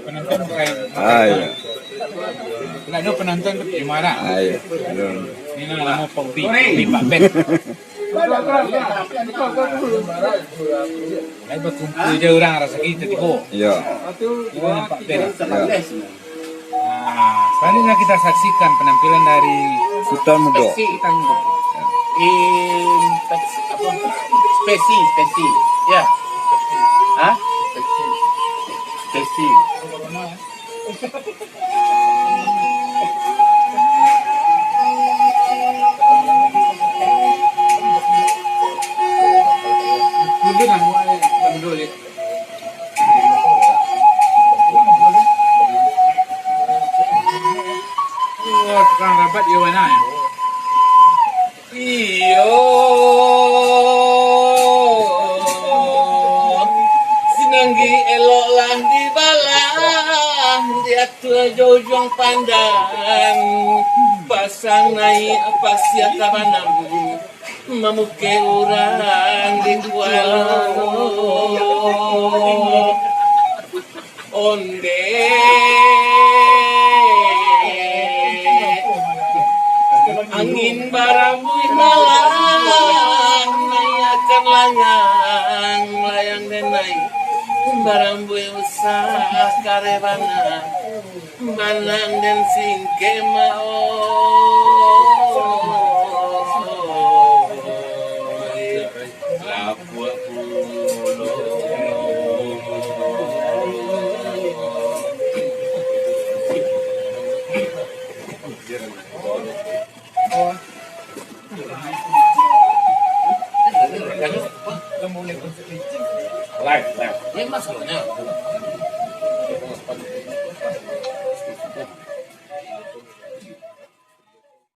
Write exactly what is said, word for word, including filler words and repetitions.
Penonton bukan. Ah, iya. Kalau ada penonton tu terima lah. Ah, iya. Ini nama Pak Ubi, Ubi Pak Ben. Lai bakumpua jo urang rasaki tu tibo. Iya. Tibo nampak best. Iya. Nah, selanjutnya kita saksikan penampilan dari Sultan Mudo. Spesi. Sultan Mudo. In, spesi, apa? Spesi, spesi. Ya. Hah? Spesi. Wah, tukang rabat iyo bana, ya? Iyo, sinanggi elok lah dibalah, diatua jo ujuang pandan, pasang naiak pasia tabanam, mamukek urang di kualo. Onde angin barambuih malam, naiakan layang, layang den naiak, barambuih usah kareh bana, manang den singkek mah, oh. Lapuak pulo. Live, live.